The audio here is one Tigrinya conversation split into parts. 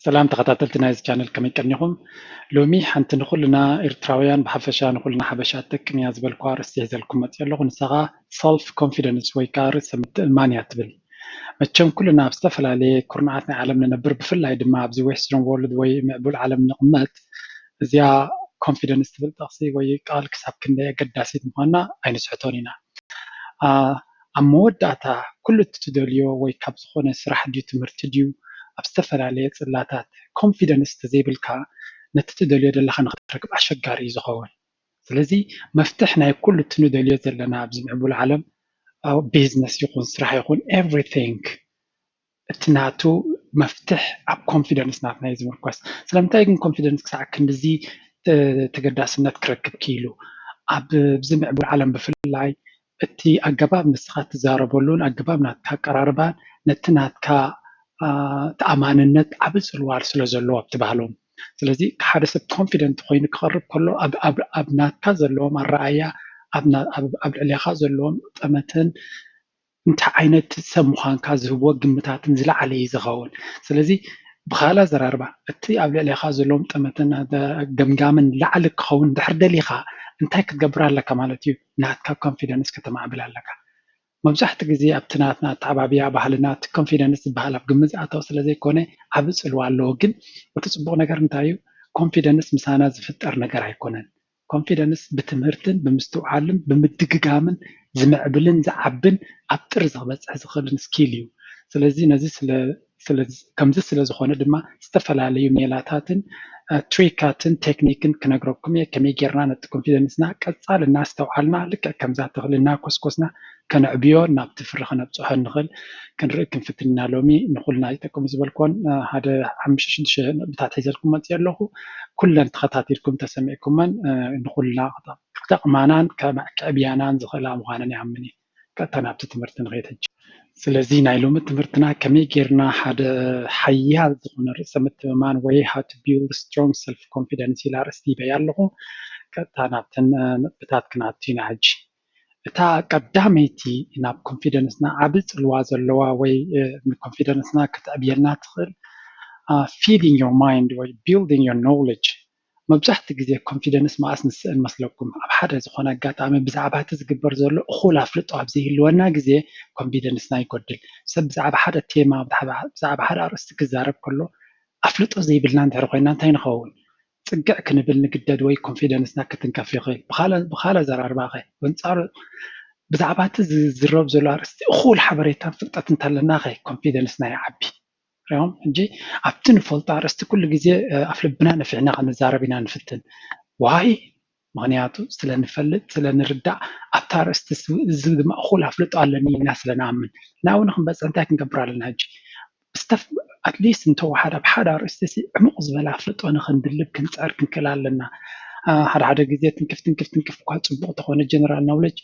ሰላም ተኸታተልቲ ናይዚ ቻነል፣ ከመይ ቀኒኹም? ሎሚ ሓንቲ ንኹልና ኤርትራውያን ብሓፈሻ ንኹልና ሓበሻ ትጠቅም እያ ዝበልኩዋ ኣርእስቲ ሒዘልኩም መፅእ ኣለኹ። ንሳ ኸዓ ሰልፍ ኮንፊደንስ ወይ ከዓ ርእሰ ምትእምማን እያ ትብል። መቸም ኩልና ኣብ ዝተፈላለየ ኩርናዓት ናይ ዓለም ንነብር፣ ብፍላይ ድማ ኣብዚ ዌስተርን ወርልድ ወይ ምዕቡል ዓለም ንቕመጥ፣ እዚኣ ኮንፊደንስ ትብል ጠቕሲ ወይ ቃል ክሳብ ክንደይ ኣገዳሲት ምዃና ኣይንስሕቶን ኢና። ኣብ መወዳእታ ኩሉ እቲ ትደልዮ ወይ ካብ ዝኾነ ስራሕ ድዩ ትምህርቲ ድዩ ኣብ ዝተፈላለየ ፅላታት ኮንፊደንስ ተዘይብልካ ነቲ ትደልዮ ዘለካ ንክትረክብ ኣሸጋሪ እዩ ዝኸውን። ስለዚ መፍትሕ ናይ ኩሉ እቲ ንደልዮ ዘለና ኣብዚ ምዕቡል ዓለም ቢዝነስ ይኹን ስራሕ ይኹን ኤቭሪቲንግ እቲ ናቱ መፍትሕ ኣብ ኮንፊደንስ ናትና እዩ ዝምርኮስ። ስለምንታይ ግን ኮንፊደንስ ክሳዕ ክንድዚ ተገዳስነት ክረክብ ክኢሉ? ኣብዚ ምዕቡል ዓለም ብፍላይ እቲ ኣገባብ ንስኻ ትዛረበሉን ኣገባብ ናትካ ኣቀራርባን ነቲ ናትካ ተኣማንነት ዓቢ ፅልዋ ስለ ዘለዎ ኣብቲ ባህሎም። ስለዚ ሓደ ሰብ ኮንፊደንት ኮይኑ ክቐርብ ከሎ ኣብ ናትካ ዘለዎም ኣረኣያ፣ ኣብ ልዕሌኻ ዘለዎም ጠመተን እንታይ ዓይነት ሰብ ምዃንካ ዝህብዎ ግምታትን ዝለዓለ እዩ ዝኸውን። ስለዚ ብኻላ ዘራርባ እቲ ኣብ ልዕሌኻ ዘለዎም ጠመተን ገምጋምን ላዕሊ ክኸውን ድሕር ደሊኻ እንታይ ክትገብር ኣለካ ማለት እዩ? ናትካ ኮንፊደንስ ከተማዕብል ኣለካ። መብዛሕትኡ ግዜ ኣብቲ ናትና ኣተዓባብያ ባህልና እቲ ኮንፊደንስ ዝበሃል ኣብ ግምት ዝኣተወ ስለ ዘይኮነ ዓቢ ጽልዋ ኣለዎ። ግን እቲ ጽቡቕ ነገር እንታይ እዩ? ኮንፊደንስ ምሳና ዝፍጠር ነገር ኣይኮነን። ኮንፊደንስ ብትምህርትን ብምስትውዓልን ብምድግጋምን ዝምዕብልን ዝዓብን ኣብ ጥርዚ ክበጽሕ ዝኽእልን ስኪል እዩ። ስለዚ ነዚ ስለ ስለዚ ከምዚ ስለ ዝኾነ ድማ ዝተፈላለዩ ሜላታትን ትሪካትን ቴክኒክን ክነግረኩም እየ። ከመይ ጌርና ነቲ ኮንፊደንስና ቀጻሊ እናስተውዓልና ልክዕ ከምዛ ተኽሊ እናኮስኮስና ከነዕብዮ ናብቲ ፍሪ ከነብፅሖ ንኽእል ክንርኢ ክንፍትን ኢና። ሎሚ ንኹልና ይጠቅሙ ዝበልኮን ሓደ ሓሙሽተ ሽዱሽተ ነጥብታት ሒዘልኩም መፅእ ኣለኹ። ኩለን ተኸታቲልኩም ተሰሚዕኩመን ንኹልና ክጠቕማናን ከዕብያናን ዝኽእላ ምዃነን ይኣምን እየ። ቀጥታ ናብቲ ትምህርቲ ንኸይድ ሕጂ። ስለዚ ናይ ሎሚ ትምህርትና ከመይ ጌርና ሓደ ሓያል ዝኾነ ርእሰ ምትእምማን ወይ how to build strong self confidence ኢላ ኣርእስቲ ሂበያ ኣለኹ። ቀጥታ ናብተን ነጥብታት ክንኣቱ ኢና ሕጂ። እታ ቀዳመይቲ ናብ ኮንፊደንስና ዓቢ ጽልዋ ዘለዋ ወይ ንኮንፊደንስና ክትዕብየልና ትኽእል feeding your mind ወይ building your knowledge። መብዛሕትኡ ግዜ ኮንፊደንስ መኣስ ንስእን መስለኩም? ኣብ ሓደ ዝኾነ ኣጋጣሚ ብዛዕባ እቲ ዝግበር ዘሎ እኹል ኣፍልጦ ኣብ ዘይህልወና ግዜ ኮንፊደንስና ይጎድል። ሰብ ብዛዕባ ሓደ ቴማ፣ ብዛዕባ ሓደ ኣርእስቲ ክዛረብ ከሎ ኣፍልጦ ዘይብልና እንድሕር ኮይና እንታይ ንኸውን? ጽግዕ ክንብል ንግደድ ወይ ኮንፊደንስና ክትንከፍ ይኽእል። ብኻልእ ኣዘራርባ ኸ፣ በንጻሩ ብዛዕባ እቲ ዝዝረብ ዘሎ ኣርእስቲ እኹል ሓበሬታን ፍልጠት እንተለና ኸ ኮንፊደንስና ይዓቢ። ሪኦም ሕጂ ኣብቲ ንፈልጦ ኣርእስቲ ኩሉ ግዜ ኣፍልብና ነፊሕና ክንዛረብ ኢና ንፍትን። ዋይ? ምኽንያቱ ስለ ንፈልጥ ስለ ንርዳእ ኣብቲ ኣርእስቲ እዚ ድማ እኹል ኣፍልጦ ኣለኒ ኢልና ስለ ንኣምን። ናብኡ ንክንበፅሕ እንታይ ክንገብር ኣለና? ሕጂ ኣትሊስት እንተወሓደ ኣብ ሓደ ኣርእስቲ ዕሙቕ ዝበለ ኣፍልጦ ንክንድልብ ክንፅዕር ክንክእል ኣለና። ሓደ ሓደ ግዜ ትንክፍ ትንክፍ ትንክፍ እኳ ፅቡቕ ተኾነ ጀነራል ናውለጅ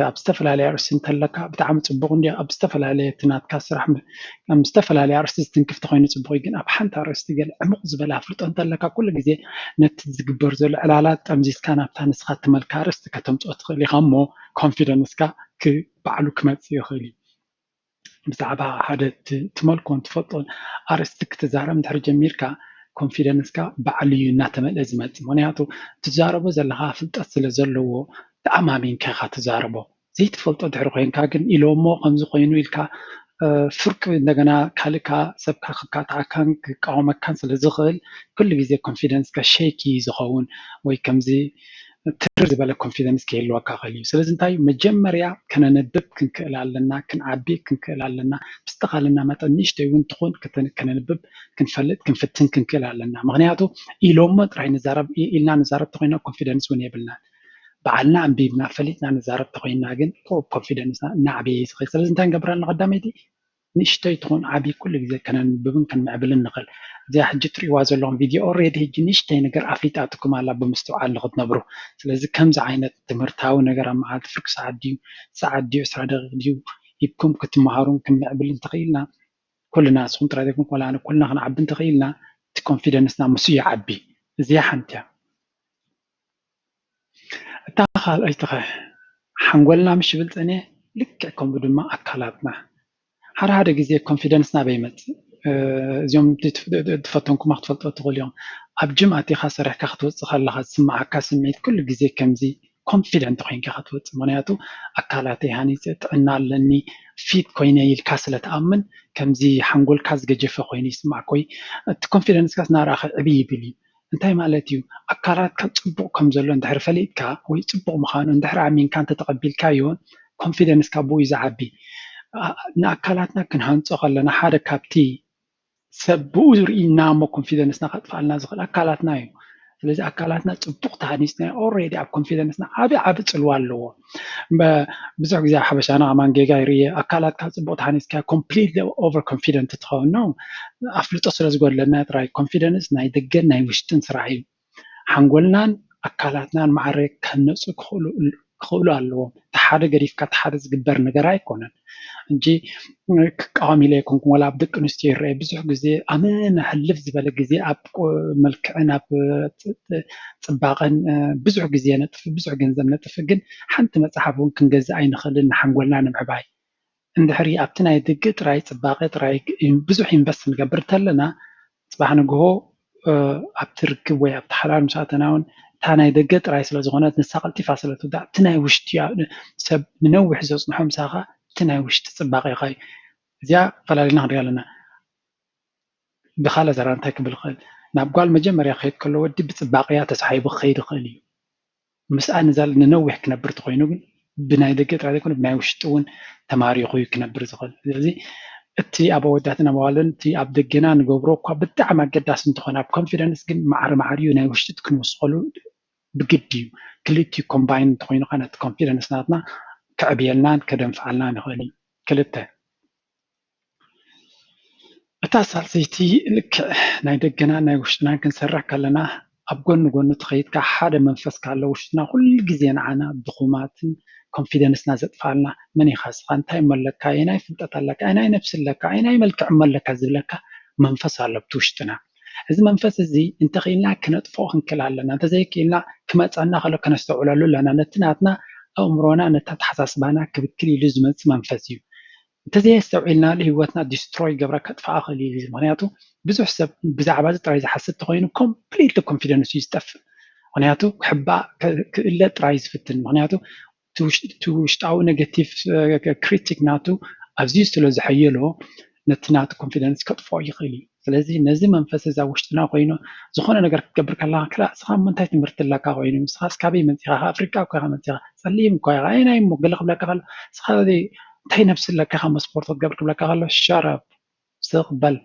ኣብ ዝተፈላለየ ኣርእስቲ እንተለካ ብጣዕሚ ፅቡቕ እንዲ ኣብ ዝተፈላለየ እቲ ናትካ ስራሕ ኣብ ዝተፈላለየ ኣርእስቲ ዝትንክፍ ተኮይኑ ፅቡቕ እዩ። ግን ኣብ ሓንቲ ኣርእስቲ ገለ ዕሙቕ ዝበለ ኣፍልጦ እንተለካ ኩሉ ግዜ ነቲ ዝግበር ዘሎ ዕላላት ጠምዚዝካ ናብታ ንስኻ ትመልካ ኣርእስቲ ከተምፅኦ ትኽእል ኢኻ እሞ ኮንፊደንስካ ባዕሉ ክመፅእ ይኽእል እዩ። ብዛዕባ ሓደ ትመልኮን ትፈልጦን ኣርእስቲ ክትዛረብ እንድሕር ጀሚርካ ኮንፊደንስካ ባዕሉ እዩ እናተመልአ ዝመፅእ። ምክንያቱ ትዛረቦ ዘለካ ፍልጠት ስለ ዘለዎ ተኣማሚንካ ኢካ ትዛረቦ። ዘይትፈልጦ ድሕሪ ኮይንካ ግን ኢሎሞ ከምዚ ኮይኑ ኢልካ ፍርቂ እንደገና ካልእካ ሰብካ ክካትዓካን ክቃወመካን ስለ ዝኽእል ኩሉ ግዜ ኮንፊደንስካ ሸይኪ ዝኸውን ወይ ከምዚ ትርር ዝበለ ኮንፊደንስ ክህልወካ ክእል እዩ። ስለዚ እንታይ እዩ መጀመርያ ከነንብብ ክንክእል ኣለና፣ ክንዓቢ ክንክእል ኣለና። ብዝተኻለና መጠን ንእሽተይ እውን ትኹን ከነንብብ ክንፈልጥ ክንፍትን ክንክእል ኣለና። ምክንያቱ ኢሎሞ ጥራይ ንዛረብ ኢልና ንዛረብ ተኮይና ኮንፊደንስ እውን የብልናን። ባዕልና ኣንቢብና ፈሊጥና ንዛረብ ተኮይና ግን ኮንፊደንስና እናዕበየ ይዝኸይ። ስለዚ እንታይ ንገብር ኣለና? ቀዳመይቲ ንእሽተይ ትኹን ዓቢ ኩሉ ግዜ ከነንብብን ከንምዕብልን ንኽእል። እዚኣ ሕጂ ትሪእዋ ዘለኹም ቪድዮ ኦሬዲ ሕጂ ንእሽተይ ነገር ኣፍሊጣትኩም ኣላ ብምስትውዓል ንኽትነብሩ። ስለዚ ከምዚ ዓይነት ትምህርታዊ ነገር ኣብ መዓልቲ ፍርቂ ሰዓት ድዩ ሰዓት ድዩ ዕስራ ደቂቕ ድዩ ሂብኩም ክትመሃሩን ክንምዕብልን ተኽኢልና ኩልና ንስኹም ጥራይ ዘይኮንኩም ዋላ ኣነ ኩልና ክንዓቢ እንተኽኢልና እቲ ኮንፊደንስና ምስ ይዓቢ። እዚኣ ሓንቲ እያ። እታ ካልኣይቲ ኸ ሓንጎልና ምሽ ይብል ጸንየ ልክዕ ከምኡ ድማ ኣካላትና። ሓደ ሓደ ግዜ ኮንፊደንስ ናበይ ይመጽእ? እዚኦም ትፈተንኩማ ክትፈልጦ ትኽእል እዮም። ኣብ ጅም ኣቲኻ ሰሪሕካ ክትወፅእ ከለካ ዝስማዓካ ስምዒት ኩሉ ግዜ ከምዚ ኮንፊደንት ኮይንካ ክትወፅእ። ምክንያቱ ኣካላተይ ሃኒፀ፣ ጥዕና ኣለኒ፣ ፊት ኮይነ ኢልካ ስለትኣምን ከምዚ ሓንጎልካ ዝገጀፈ ኮይኑ ይስማዕካ። እቲ ኮንፊደንስካ ናራኸ ዕብይ ይብል እዩ። እንታይ ማለት እዩ? ኣካላትካ ፅቡቕ ከም ዘሎ እንድሕር ፈሊጥካ ወይ ፅቡቕ ምዃኑ እንድሕር ኣሚንካ እንተተቐቢልካዮ ኮንፊደንስካ ብኡ እዩ ዝዓቢ። ንኣካላትና ክንሃንፆ ከለና ሓደ ካብቲ ሰብ ብኡ ርኢና እሞ ኮንፊደንስና ከጥፋልና ዝኽእል ኣካላትና እዩ። ስለዚ ኣካላትና ፅቡቕ ተሃኒፅና ኦልሬዲ ኣብ ኮንፊደንስና ዓቢ ዓቢ ፅልዋ ኣለዎ። ብዙሕ ግዜ ኣብ ሓበሻና ኣማን ጌጋ ይርየ። ኣካላትካ ፅቡቕ ተሃኒፅካ ኮምፕሊትሊ ኦቨር ኮንፊደንት ትኸውን ነው። ኣፍልጦ ስለ ዝጎድለና ጥራይ። ኮንፊደንስ ናይ ደገን ናይ ውሽጥን ስራሕ እዩ። ሓንጎልናን ኣካላትናን ማዕረ ክህነፁ ክኽእሉ ኣለዎም። እቲ ሓደ ገዲፍካ እቲ ሓደ ዝግበር ነገር ኣይኮነን እንጂ ክቃወም ኢለ ኣይኮንኩን። ወላ ኣብ ደቂ ኣንስትዮ ይረአ ብዙሕ ግዜ ኣመና ሕልፍ ዝበለ ግዜ ኣብ መልክዕን ኣብ ፅባቐን ብዙሕ ግዜ ነጥፍ፣ ብዙሕ ገንዘብ ነጥፍ፣ ግን ሓንቲ መፅሓፍ እውን ክንገዝእ ኣይንኽእልን። ንሓንጎልና ንምዕባይ እንድሕሪ ኣብቲ ናይ ደገ ጥራይ ፅባቐ ጥራይ ብዙሕ ኢንቨስት ንገብር እንተለና፣ ፅባሕ ንግሆ ኣብቲ ርክብ ወይ ኣብቲ ሓላል ምስ ኣተና እውን እታ ናይ ደገ ጥራይ ስለ ዝኾነት ንሳ ቀልጢፋ ስለ ትውዳእ፣ እቲ ናይ ውሽጢ ሰብ ንነዊሕ ዘፅንሖ ምሳኻ እቲ ናይ ውሽጢ ፅባቐኻ እዩ። እዚኣ ፈላሊና ክንሪኣ ኣለና። ብኻልእ ዘረባ እንታይ ክብል ይኽእል? ናብ ጓል መጀመርያ ክኸይድ ከሎ ወዲ ብፅባቐያ ተሳሒቡ ክኸይድ ይኽእል እዩ። ምስኣ ንዛል ንነዊሕ ክነብር ተኾይኑ ግን ብናይ ደገ ጥራይ ዘይኮነ ብናይ ውሽጢ እውን ተማሪኹ እዩ ክነብር ዝኽእል። ስለዚ እቲ ኣብ ኣወዳትን ኣብ ኣዋልድን እቲ ኣብ ደገና ንገብሮ እኳ ብጣዕሚ ኣገዳሲ እንተኾነ ኣብ ኮንፊደንስ ግን ማዕረ ማዕሪኡ ናይ ውሽጢ ክንውስኸሉ ብግዲ እዩ። ክልቲኡ ኮምባይን እንተኾይኑ ከዓ ነቲ ኮንፊደንስ ናትና ከዕብየልናን ከደንፍዓልናን ይኽእል እዩ። ክልተ እታ ሳልሰይቲ ልክዕ ናይ ደገናን ናይ ውሽጥናን ክንሰርሕ ከለና ኣብ ጎኒ ጎኒ ተኸይድካ ሓደ መንፈስ ካለ ውሽጥና ኩሉ ግዜ ንዓና ድኹማትን ኮንፊደንስና ዘጥፋልና መን ኢኻ ስኻ እንታይ እሞ ኣለካ ኣየናይ ፍልጠት ኣለካ ኣየናይ ነብሲ ኣለካ ኣየናይ መልክዕ እሞ ኣለካ ዝብለካ መንፈስ ኣሎ ኣብቲ ውሽጥና። እዚ መንፈስ እዚ እንተኽኢልና ክነጥፍኦ ክንክእል ኣለና እንተዘይክኢልና ክመፀና ከሎ ከነስተውዕለሉ ኣለና። ነቲ ናትና ኣእምሮና ነቲ ኣተሓሳስባና ክብክል ኢሉ ዝመፅእ መንፈስ እዩ። እንተዘየስተውዒልናሉ ህይወትና ዲስትሮይ ገብራ ከጥፍኣ ክእል እዩ። ምክንያቱ ብዙሕ ሰብ ብዛዕባ እዚ ጥራይ ዝሓስብ ተኮይኑ ኮምፕሊትሊ ኮንፊደንስ እዩ ዝጠፍእ። ምክንያቱ ክሕባእ ክእለ ጥራይ ዝፍትን ምክንያቱ እቲ ውሽጣዊ ኔጋቲቭ ክሪቲክ ናቱ ኣዝዩ ስለ ዝሐየሎ ነቲ ናቱ ኮንፊደንስ ከጥፍኦ ይኽእል እዩ። ስለዚ ነዚ መንፈስ እዚ ኣብ ውሽጥና ኮይኑ ዝኾነ ነገር ክትገብር ከለካ ክላ እስኻ እሞ እንታይ ትምህርቲ ኣለካ ኮይኑ እስኻ እስካበይ መፂኻ ኣፍሪቃ እኮ ኢኻ መፂኻ ጸሊም እኮ ኢኻ ኣይናይ እሞ ገለ ክብለካ ከሎ እስኻ እንታይ ነብሲ ኣለካ ኢኻ እሞ ስፖርት ክትገብር ክብለካ ከሎ ሸረብ ስቕ በል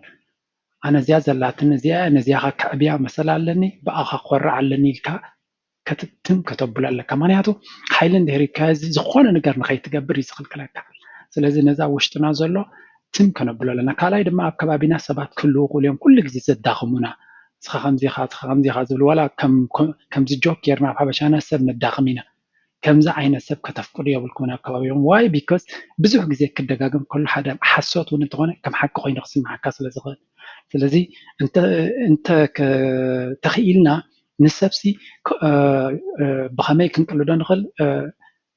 ኣነ እዚኣ ዘላትኒ እዚኣ ነዚኣ ከዕብያ መሰል ኣለኒ ብኣኻ ክኮርዕ ኣለኒ ኢልካ ክትትም ከተብሎ ኣለካ። ምክንያቱ ሓይሊ እንድሕር ሂብካዮ እዚ ዝኾነ ነገር ንኸይትገብር እዩ ዝኽልክለካ። ስለዚ ነዛ ውሽጥና ዘሎ ትም ከነብሎ ኣለና። ካልኣይ ድማ ኣብ ከባቢና ሰባት ክህልዉ ክእሉ እዮም ኩሉ ግዜ ዘዳኽሙና። እስኻ ከምዚ ኢኻ፣ እስኻ ከምዚ ኢኻ ዝብሉ ዋላ ከምዚ ጆክ ጌርና ኣብ ሓበሻና ሰብ ነዳኽም ኢና። ከምዚ ዓይነት ሰብ ከተፍቅዱ የብልኩምን ኣብ ከባቢኹም። ዋይ ቢኮዝ ብዙሕ ግዜ ክደጋገም ከሎ ሓደ ሓሶት እውን እንተኾነ ከም ሓቂ ኮይኑ ክስምዓካ ስለ ዝኽእል። ስለዚ እንተ ተኽኢልና ንሰብሲ ብኸመይ ክንቅልዶ ንኽእል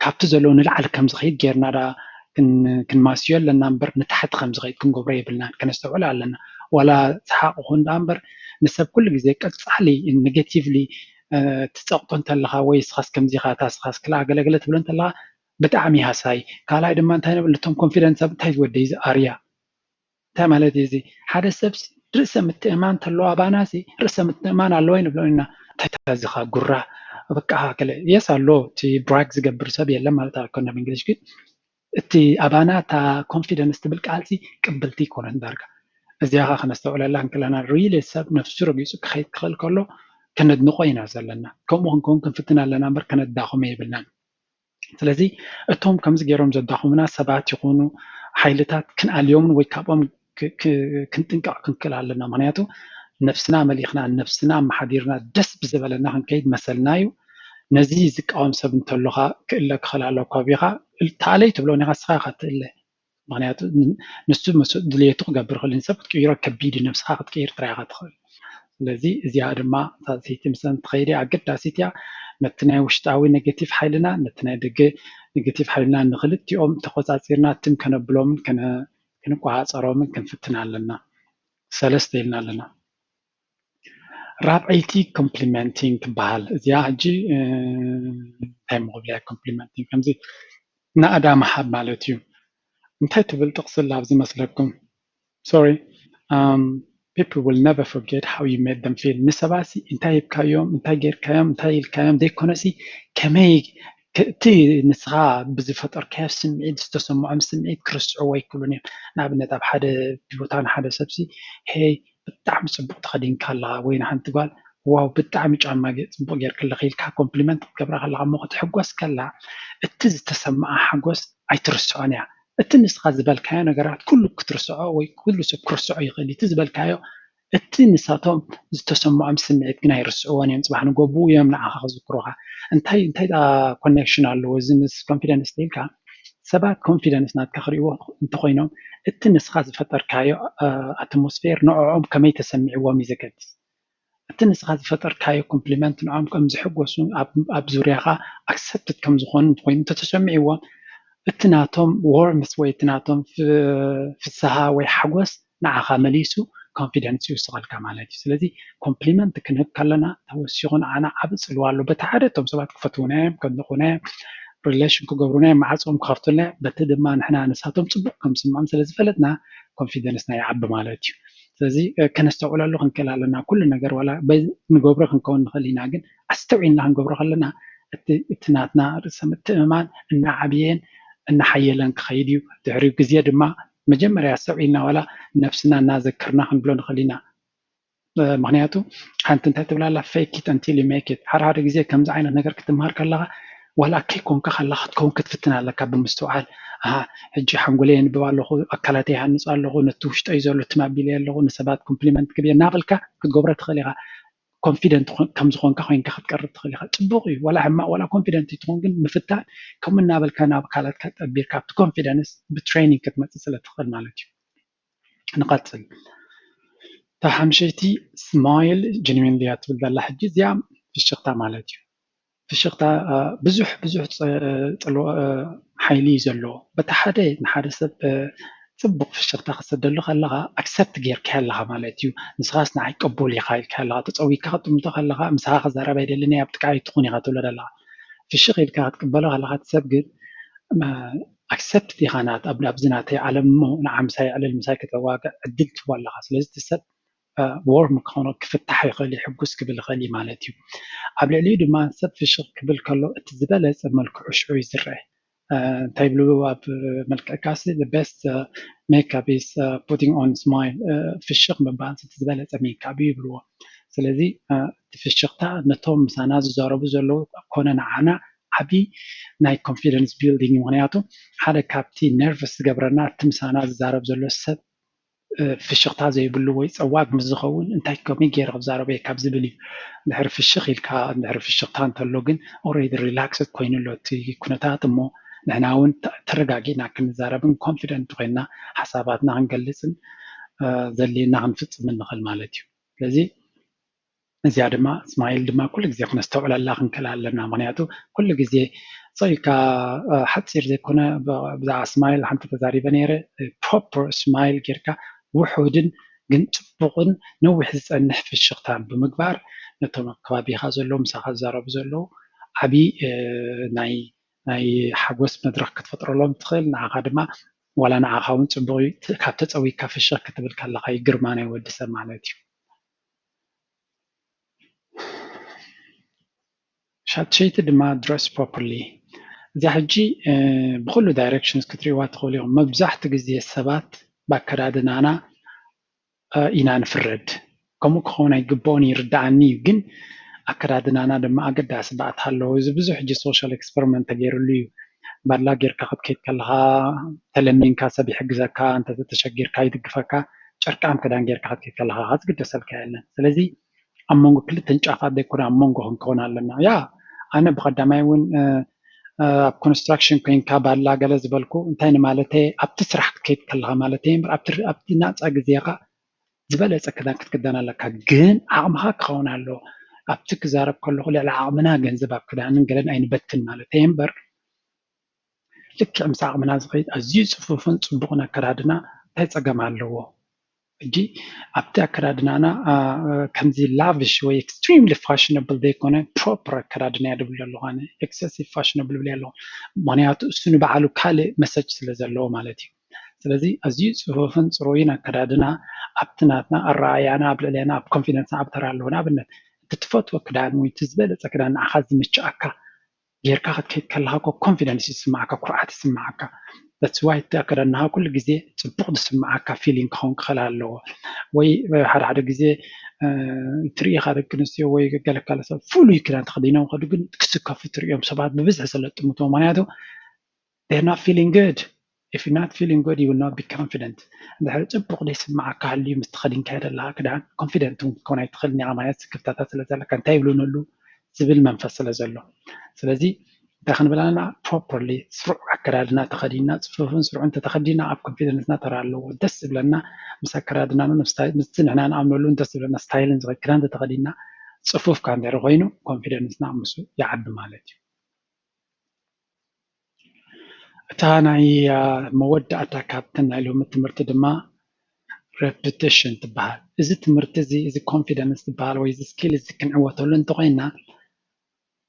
ካብቲ ዘለዎ ንላዕሊ ከም ዝኸይድ ጌርና ዳ ክንማስዮ ኣለና እምበር ንታሕቲ ከም ዝኸይድ ክንገብሮ የብልናን። ከነስተውዕል ኣለና። ዋላ ሰሓቕ ኹን ደኣ እምበር ንሰብ ኩሉ ግዜ ቀጻሊ ኔጌቲቭሊ ትጸቕጦ እንተለኻ ወይ ስኻስ ከምዚ ኢኻ እታ ስኻስ ክላ ገለገለ ትብሎ እንተለኻ ብጣዕሚ ሃሳይ። ካልኣይ ድማ እንታይ ንብል ነቶም ኮንፊደንስ ኣብ እንታይ ወደይ ዝኣርያ እንታይ ማለት እዩ እዚ? ሓደ ሰብ ርእሰ ምትእማን ተለዎ ኣባና ሲ ርእሰ ምትእማን ኣለዎ ንብሎ ኢና። እንታይ ታዚኻ ጉራ በቃ ገለ የስ ኣሎ እቲ ብራግ ዝገብር ሰብ የለን ማለት ኣይኮነ ብእንግሊሽ ግን እቲ ኣባና እታ ኮንፊደንስ ትብል ቃል ሲ ቅብልቲ ይኮነት ዳርጋ። እዚኣ ኸ ከነስተውዕለላ እንክለና ሪሊ ሰብ ነፍሱ ረጊፁ ክኸይድ ክኽእል ከሎ ከነድንቆ ኢና ዘለና። ከምኡ ክንከውን ክንፍትን ኣለና እምበር ከነዳኽሞ የብልናን። ስለዚ እቶም ከምዚ ገይሮም ዘዳኽሙና ሰባት ይኹኑ ሓይልታት ክንኣልዮምን ወይ ካብኦም ክንጥንቀቕ ክንክእል ኣለና። ምክንያቱ ነብስና መሊኽና ነብስና ኣመሓዲርና ደስ ብዝበለና ክንከይድ መሰልና እዩ። ነዚ ዝቃወም ሰብ እንተሎኻ ክእለ ክኽእል ኣለዎ ካቢኻ ተኣለይ ትብሎ ኒኻ ስኻ ኢኻ ትእለ ምክንያቱ ንሱ ምስ ድልየቱ ክገብር ይኽእል ንሰብ ክትቅይሮ ከቢድ እዩ ነብስኻ ክትቅይር ጥራይ ኢኻ ትኽእል ስለዚ እዚኣ ድማ ሳልሰይቲ ምሰን ትኸይድ ኣገዳሲት እያ ነቲ ናይ ውሽጣዊ ኔጌቲቭ ሓይልና ነቲ ናይ ደገ ኔጌቲቭ ሓይልና ንክልቲኦም ተቆፃፂርና ትም ከነብሎምን ክንቆፃፀሮምን ክንፍትን ኣለና ሰለስተ ኢልና ኣለና። ራብዐይቲ complimenting ትበሃል። እዚኣ ሕጂ እንታይ ምክብልያ complimenting ከምዚ ናእዳ ምሃብ ማለት እዩ። እንታይ ትብል ጥቕሲ ኣላ ኣብዚ መስለኩም? Sorry, um, people will never forget how you made them feel። ንሰባት ሲ እንታይ ሂብካዮም፣ እንታይ ጌርካዮም፣ እንታይ ኢልካዮም ዘይኮነሲ ከመይ እቲ ንስኻ ብዝፈጠርካዮ ስምዒት ዝተሰምዖም ስምዒት ክርስዕዎ ኣይክእሉን እዮም። ንኣብነት ኣብ ሓደ ቦታ ንሓደ ሰብሲ ሄይ ብጣዕሚ ፅቡቅ ተኸዲንካ ኣለኻ ወይ ንሓንቲ ጓል ዋው ብጣዕሚ ጫማ ጽቡቅ ጌርክልኺ ኢልካ ኮምፕሊመንት ክትገብራ ከለኻ እሞ ክትሕጎስ ከላ እቲ ዝተሰምዓ ሓጎስ ኣይትርስዖን እያ። እቲ ንስኻ ዝበልካዮ ነገራት ኩሉ ክትርስዖ ወይ ኩሉ ሰብ ክርስዖ ይኽእል እዩ። እቲ ዝበልካዮ እቲ ንሳቶም ዝተሰምዖም ስምዒት ግን ኣይርስዕዎን እዮም። ፅባሕ ንጎቡ እዮም ንዓኻ ክዝክሩኻ። እንታይ እንታይ ኮኔክሽን ኣለዎ እዚ ምስ ኮንፊደንስ ኢልካ ሰባት ኮንፊደንስ ናትካ ክርእይዎ እንተኮይኖም እቲ ንስኻ ዝፈጠርካዮ ኣትሞስፌር ንዕኦም ከመይ ተሰሚዕዎም እዩ ዘገድስ። እቲ ንስኻ ዝፈጠርካዮ ኮምፕሊመንት ንዕኦም ከም ዝሕጎሱ ኣብ ዙርያኻ ኣክሰፕትድ ከም ዝኾኑ እንተኮይኑ እንተተሰሚዕዎም እቲ ናቶም ዎርምስ ወይ እቲ ናቶም ፍስሃ ወይ ሓጎስ ንዓኻ መሊሱ ኮንፊደንስ ይውስኸልካ ማለት እዩ። ስለዚ ኮምፕሊመንት ክንህብ ከለና ተወሲኹ ንዓና ዓቢ ጽልዋ ኣሎ። በቲ ሓደ እቶም ሰባት ክፈትዉና እዮም፣ ከድንቑና እዮም፣ ሪሌሽን ክገብሩና እዮም፣ መዓጾም ክኸፍቱልና እዮም። በቲ ድማ ንሕና ንሳቶም ጽቡቕ ከም ዝስምዖም ስለ ዝፈለጥና ኮንፊደንስና ይዓቢ ማለት እዩ። ስለዚ ከነስተውዕለሉ ክንክእል ኣለና። ኩሉ ነገር ዋላ ንገብሮ ክንከውን ንኽእል ኢና፣ ግን ኣስተውዒልና ክንገብሮ ከለና እቲ ናትና ርእሰ ምትእምማን እናዓብየን እናሓየለን ክኸይድ እዩ። ድሕሪኡ ግዜ ድማ መጀመርያ ኣስተውዒልና ዋላ ነብስና እናዘከርና ክንብሎ ንኽእል ኢና። ምክንያቱ ሓንቲ እንታይ ትብላላ fake it until you make it። ሓደ ሓደ ግዜ ከምዚ ዓይነት ነገር ክትምሃር ከለካ ዋላ ከይኮንካ ከላ ክትከውን ክትፍትን ኣለካ ብምስትውዓል። ኣሃ ሕጂ ሓንጎለይ የንብብ ኣለኹ፣ ኣካላተይ ይሃንፅ ኣለኹ፣ ነቲ ውሽጠይ ዘሎ ትም ኣቢለ ኣለኹ፣ ንሰባት ኮምፕሊመንት ክብየ እናበልካ ክትገብሮ ትኽእል ኢኻ። ኮንፊደንት ከም ዝኾንካ ኮይንካ ክትቀርብ ትኽእል ኢኻ። ፅቡቅ እዩ ዋላ ሕማቅ ዋላ ኮንፊደንት ትኾን ግን ምፍታን ከምኡ እናበልካ ናብ ኣካላትካ ጠቢርካ ኣብቲ ኮንፊደንስ ብትሬኒንግ ክትመፅእ ስለ ትኽእል ማለት እዩ። ንቐፅል። እታ ሓምሸይቲ ስማይል ጅንዊን ድያ ትብል ዘላ ሕጂ እዚኣ ፍሽኽታ ማለት እዩ። ፍሽኽታ ብዙሕ ብዙሕ ሓይሊ እዩ ዘለዎ። በቲ ሓደ ንሓደ ሰብ ፅቡቅ ፍሽኽታ ክሰደሉ ከለካ ኣክሰፕት ጌርካ ኣለካ ማለት እዩ። ንስኻስ ንዓይ ቅቡል ኢኻ ኢልካ ኣለካ ተፀዊካ ክትጥምቶ ከለካ ምሳኻ ክዛረብ ኣይደልን ኣብ ጥቃ ኣይትኹን ኢኻ ትብሎ ዘለካ። ፍሽኽ ኢልካ ክትቅበሎ ከለካ እቲ ሰብ ግን ኣክሰፕት ኢኻ ናት ኣብዚ ናተይ ዓለም እሞ ንዓ ምሳይ ዕልል ምሳይ ክተዋግዕ ዕድል ትህቦ ኣለኻ። ስለዚ እቲ ሰብ ዎርም ክኾኖ ክፍታሕ ይኽእል እዩ፣ ሕጉስ ክብል ይኽእል እዩ ማለት እዩ። ኣብ ልዕሊኡ ድማ ሰብ ፍሽኽ ክብል ከሎ እቲ ዝበለፀ መልክዑ ሽዑ እዩ ዝረአ። እንታይ ይብሉ ኣብ መልክዕካሲ best makeup is putting on smile፣ ፍሽኽ ምባል እቲ ዝበለፀ ሜካፕ እዩ ይብልዎ። ስለዚ እቲ ፍሽኽታ ነቶም ምሳና ዝዛረቡ ዘለዉ ኮነ ንዓና ዓብዪ ናይ ኮንፊደንስ ቢልዲንግ። ምክንያቱ ሓደ ካብቲ ነርቨስ ዝገብረና እቲ ምሳና ዝዛረብ ዘሎ ሰብ ፍሽኽታ ዘይብሉ ወይ ፀዋግ ምስ ዝኸውን እንታይ ከመይ ገይረ ክዛረበ ካብ ዝብል እዩ። እንድሕር ፍሽኽ ኢልካ እንድሕር ፍሽኽታ እንተሎ ግን ኦሬዲ ሪላክስድ ኮይኑ ኣሎ እቲ ኩነታት እሞ ንሕና እውን ተረጋጊእና ክንዛረብን ኮንፊደንት ኮይና ሓሳባትና ክንገልፅን ዘድልየና ክንፍፅም ንኽእል ማለት እዩ። ስለዚ እዚኣ ድማ ስማይል ድማ ኩሉ ግዜ ክነስተውዕለላ ክንክእል ኣለና። ምክንያቱ ኩሉ ግዜ ሰው ኢልካ ሓፂር ዘይኮነ ብዛዕባ ስማይል ሓንቲ ተዛሪበ ነይረ። ፕሮፐር ስማይል ጌርካ ውሑድን ግን ፅቡቕን ነዊሕ ዝፀንሕ ፍሽኽታን ብምግባር ነቶም ኣብ ከባቢኻ ዘለዉ ምሳኻ ዝዛረቡ ዘለዉ ዓብዪ ናይ ናይ ሓጎስ መድረኽ ክትፈጥረሎም ትኽእል። ንዓኻ ድማ ዋላ ንዓኻ እውን ፅቡቕ እዩ። ካብ ተፀዊካ ፍሽኽ ክትብል ከለኻ እዩ ግርማ ናይ ወዲ ሰብ ማለት እዩ። ሻትሸይቲ ድማ ድረስ ፕሮፐርሊ። እዚኣ ሕጂ ብኩሉ ዳይሬክሽንስ ክትሪእዋ ትኽእሉ ኢኹም። መብዛሕትኡ ግዜ ሰባት ብኣከዳድናና ኢና ንፍረድ። ከምኡ ክኸውን ኣይግብኦን ይርድኣኒ እዩ፣ ግን ኣከዳድናና ድማ ኣገዳሲ ባእታ ኣለዎ። እዚ ብዙሕ ሕጂ ሶሻል ኤክስፐሪመንት ተገይርሉ እዩ። ባድላ ጌርካ ክትከይድ ከለኻ ተለሚንካ ሰብ ይሕግዘካ፣ እንተተሸጊርካ ይድግፈካ፣ ጨርቃን ክዳን ጌርካ ክትከይድ ከለኻ ዝግደሰልካ የለን። ስለዚ ኣብ መንጎ ክልተን ጫፋት ዘይኮነ ኣብ መንጎ ክንከውን ኣለና። ያ ኣነ ብቐዳማይ እውን ኣብ ኮንስትራክሽን ኮይንካ ባድላ ገለ ዝበልኩ እንታይ ንማለተይ ኣብቲ ስራሕ ክትከይድ ከለኻ ማለተይ እምበር ኣብቲ ናፃ ግዜኻ ዝበለፀ ክዳን ክትክደን ኣለካ። ግን ዓቕምኻ ክኸውን ኣለዎ። ኣብቲ ክዛረብ ከለኹ ልዕሊ ዓቕምና ገንዘብ ኣብ ክዳንን ገለን ኣይንበትን ማለተይ እምበር ልክዕ ምስ ዓቕምና ዝኸይድ ኣዝዩ ፅፉፍን ፅቡቕን ኣከዳድና እንታይ ፀገም ኣለዎ? ሕጂ ኣብቲ ኣከዳድናና ከምዚ lavish ወይ extremely fashionable ዘይኮነ proper ኣከዳድና እየ ድብል ኣለኹ። ኣነ excessive fashionable ብለ ኣለኹ። ምክንያቱ እሱ ንባዕሉ ካልእ message ስለ ዘለዎ ማለት እዩ። ስለዚ ኣዝዩ ፅፉፍን ፅሩይን ኣከዳድና ኣብቲ ናትና ኣረኣያና ኣብ ልዕሌና ኣብ confidence ና ዓቢ ተራ ኣለዎ። ንኣብነት እቲ ትፈትዎ ክዳን ወይ እቲ ዝበለፀ ክዳን ንዓኻ ዝምችኣካ ጌርካ ክትከይድ ከለካ እኮ confidence ይስማዓካ፣ ኩርዓት ይስማዓካ። That's why እቲ ኣከዳድናካ ኩሉ ግዜ ፅቡቅ ዝስማዓካ feeling ክኸውን ክኽእል ኣለዎ። ወይ ሓደ ሓደ ግዜ ትርኢ ኢካ ደቂ ኣንስትዮ ወይ ገለ ካለ ሰብ ፍሉይ ክዳን ተከዲኖም ከዱ ግን ክስከፉ ትርእዮም ሰባት ብብዝሒ ስለ ዝጥምትዎ። ምክንያቱ they're not feeling good. If you're not feeling good, you will not be confident. እንድሕር ፅቡቅ ዘይስማዓካ ሃልዩ ምስ ተኸዲንካዮ ዘለካ ክዳን confident እውን ክትከውን ኣይትኽእልን ኢኻ። ማለት ስክፍታታት ስለ ዘለካ እንታይ ይብሉ ንሉ ዝብል መንፈስ ስለ ዘሎ። ስለዚ እንታይ ክንብል ኣለና? Properly ስሩዕ ኣከዳድና ተኸዲና፣ ፅፉፍን ስሩዕን እንተተኸዲና ኣብ confidence ና ተራ ኣለዎ። ደስ ዝብለና ምስ ኣከዳድናን ምስቲ ንሕና ንኣምነሉን ደስ ዝብለና style ን ዝኸይድ ክዳን እንተተኸዲና፣ ፅፉፍ ከኣ እንድሕር ኮይኑ confidence ና ምስኡ ይዓቢ ማለት እዩ። እታ ናይ መወዳእታ ካብተን ናይ ሎሚ ትምህርቲ ድማ repetition ትበሃል። እዚ ትምህርቲ እዚ፣ እዚ confidence ዝበሃል ወይ እዚ skill እዚ ክንዕወተሉ እንተኮይና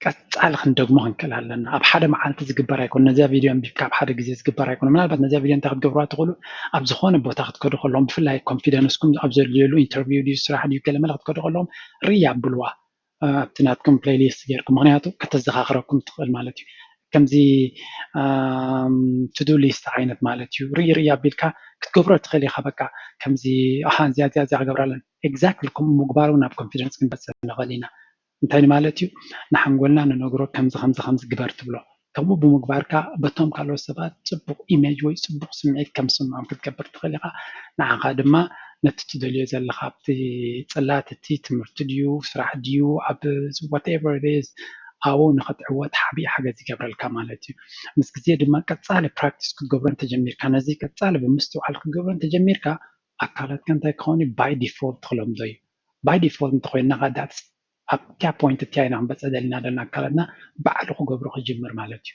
ቀጻሊ ክንደግሞ ክንክእል ኣለና። ኣብ ሓደ መዓልቲ ዝግበር ኣይኮነ። ነዚኣ ቪድዮ ኣንቢብካ ኣብ ሓደ ግዜ ዝግበር ኣይኮነ። ምናልባት ነዚኣ ቪድዮ እንታይ ክትገብርዋ ትኽእሉ፣ ኣብ ዝኾነ ቦታ ክትከዱ ከለኹም፣ ብፍላይ confidence ኩም ኣብ ዘድልየሉ፣ interview ድዩ፣ ስራሕ ድዩ፣ ገለ መለ ክትከዱ ከለኹም ርያ ኣብልዋ። ኣብቲ ናትኩም playlist ጌርኩም፣ ምክንያቱ ከተዘኻኽረኩም ትኽእል ማለት እዩ። ከምዚ to do list ዓይነት ማለት እዩ። ርኢ ርኢ ኣቢልካ ክትገብሮ ትኽእል ኢኻ። በቃ ከምዚ ኣሃ እዚኣ እዚኣ እዚኣ ክገብራ ኣለኒ። Exactly ከምኡ ምግባር እውን ናብ confidence ክንበፅሕ ንኽእል ኢና። እንታይ ማለት እዩ? ንሓንጎልና ንነግሮ ከምዚ ከምዚ ከምዚ ግበር ትብሎ። ከምኡ ብምግባርካ በቶም ካልኦት ሰባት ፅቡቅ image ወይ ፅቡቅ ስምዒት ከም ዝስምዖም ክትገብር ትኽእል ኢኻ። ንዓኻ ድማ ነቲ ትደልዮ ዘለኻ ኣብቲ ፅላት እቲ ትምህርቲ ድዩ ስራሕ ድዩ ኣብ whatever it is ኣብኡ ንኽትዕወት ዓብዪ ሓገዝ ይገብረልካ ማለት እዩ። ምስ ግዜ ድማ ቀፃሊ practice ክትገብሮ እንተጀሚርካ ነዚ ቀፃሊ ብምስትውዓል ክትገብሮ እንተጀሚርካ ኣካላትካ እንታይ ክኸውን እዩ? By default ክለምዶ እዩ። By default እንተኮይንና ከኣ that's ኣብቲያ point እቲያ ኢና ክንበፅሕ ደሊና ዘለና ኣካላትና ባዕሉ ክገብሮ ክጅምር ማለት እዩ።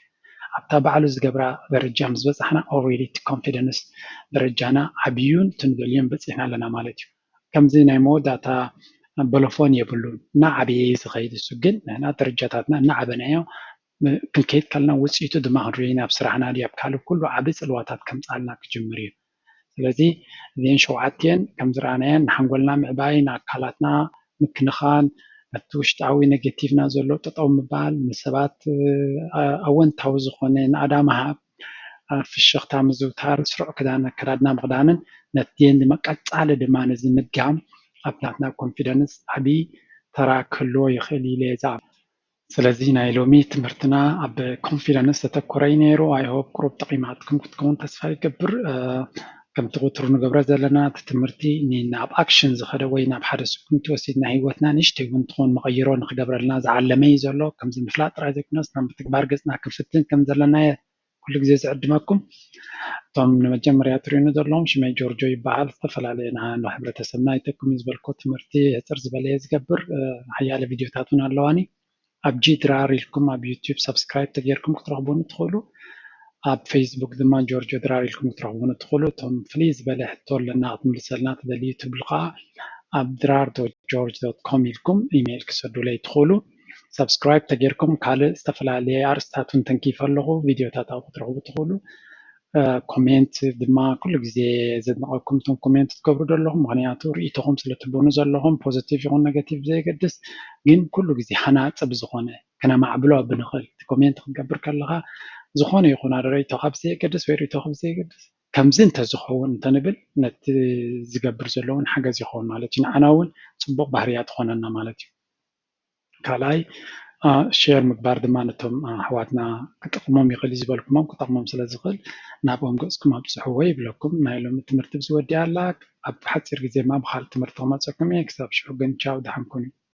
ኣብታ ባዕሉ ዝገብራ ደረጃ ምስ በፃሕና already እቲ confidence ደረጃና ዓብዩን ትንደልዮን በፂሕና ኣለና ማለት እዩ። ከምዚ ናይ መወዳእታ በለፎን የብሉን፣ እናዓበየ እዩ ዝኸይድ። እሱ ግን ንሕና ደረጃታትና እናዓበናዮ ክንከይድ ከለና ውፅኢቱ ድማ ክንርኢ ናብ ስራሕና ድዩ ኣብ ካልእ ኩሉ ዓቢ ፅልዋታት ከምፅኣልና ክጅምር እዩ። ስለዚ እዚአን ሸውዓቲአን ከም ዝረኣናየን ንሓንጎልና ምዕባይ፣ ንኣካላትና ምክንኻን፣ ነቲ ውሽጣዊ ኔጌቲቭና ዘሎ ጠጠው ምባል፣ ንሰባት ኣወንታዊ ዝኾነ ናእዳ ምሃብ፣ ፍሽኽታ ምዝውታር፣ ስሩዕ ክዳን ኣከዳድና ምኽዳንን ነቲአን ድማ ቀፃሊ ድማ ነዚ ምድጋም ኣብ ናትና ኮንፊደንስ ዓብዪ ተራ ክህልዎ ይኽእል ኢለ እየ ዝኣምን። ስለዚ ናይ ሎሚ ትምህርትና ኣብ ኮንፊደንስ ዘተኮረ እዩ ነይሩ። I hope ቁሩብ ጠቒማትኩም ክትከውን ተስፋ ይገብር። ከምቲ ወትሩ ንገብሮ ዘለና እቲ ትምህርቲ ናብ ኣክሽን ዝኸደ ወይ ናብ ሓደ ስጉምቲ ወሲድና ህይወትና ንእሽተይ እውን ትኾን መቐይሮ ንክገብረልና ዝዓለመ እዩ ዘሎ። ከምዚ ምፍላጥ ጥራይ ዘይኮነስ ናብ ምትግባር ገፅና ክንፍትን ከም ዘለና እየ ኩሉ ግዜ ዝዕድመኩም። እቶም ንመጀመርያ ትርእዩኒ ዘለኹም ሽመይ ጆርጆ ይበሃል። ዝተፈላለየ ንሕብረተሰብና ይጠቅም እዩ ዝበልኮ ትምህርቲ ሕፅር ዝበለ እየ ዝገብር። ሓያለ ቪድዮታት እውን ኣለዋኒ። ኣብ ጂ ድራር ኢልኩም ኣብ ዩቲዩብ ሳብስክራይብ ተጌርኩም ክትረኽቡኒ ትኽእሉ። ኣብ ፌስቡክ ድማ ጆርጆ ድራር ኢልኩም ክትረኽቡኒ ትኽእሉ። እቶም ፍልይ ዝበለ ሕቶ ኣለና ክትምልሰልና ትደልዩ ትብሉ ከዓ ኣብ ድራር ዶት ጆርጅ ዶት ኮም ኢልኩም ኢሜይል ክሰዱለይ ትኽእሉ። ሳብስክራይብ ተጌርኩም ካልእ ዝተፈላለየ ኣርእስታት እውን ተንኪፈ ኣለኹ። ቪድዮታት ኣብኡ ክትረኽቡ ትኽእሉ። ኮሜንት ድማ ኩሉ ግዜ ዘድንቐኩም እቶም ኮሜንት ትገብሩ ዘለኹም፣ ምክንያቱ ርእይቶኹም ስለ ትህቡኒ ዘለኹም ፖዘቲቭ ይኹን ነገቲቭ ብዘየገድስ፣ ግን ኩሉ ግዜ ሃናፂ ብዝኾነ ክነማዕብሎ ብንኽእል እቲ ኮሜንት ክትገብር ከለኻ ዝኾነ ይኹን ኣደ ርእይቶኻ ብዘየገድስ ወይ ርእይቶኻ ብዘየገድስ ከምዚ እንተዝኸውን እንተንብል ነቲ ዝገብር ዘሎ እውን ሓገዝ ይኸውን ማለት እዩ። ንዓና እውን ፅቡቕ ባህርያ ትኾነና ማለት እዩ። ካልኣይ ሼር ምግባር ድማ ነቶም ኣሕዋትና ክጠቕሞም ይኽእል እዩ ዝበልኩሞም ክጠቕሞም ስለ ዝኽእል ናብኦም ገፅኩም ኣብፅሕዎ ይብለኩም። ናይ ሎሚ ትምህርቲ ብዝወዲኣ ኣላ። ኣብ ሓፂር ግዜ ድማ ብካልእ ትምህርቲ ክመፀኩም እየ። ክሳብ ሽዑ ግን ቻው፣ ደሓን ኩኑ።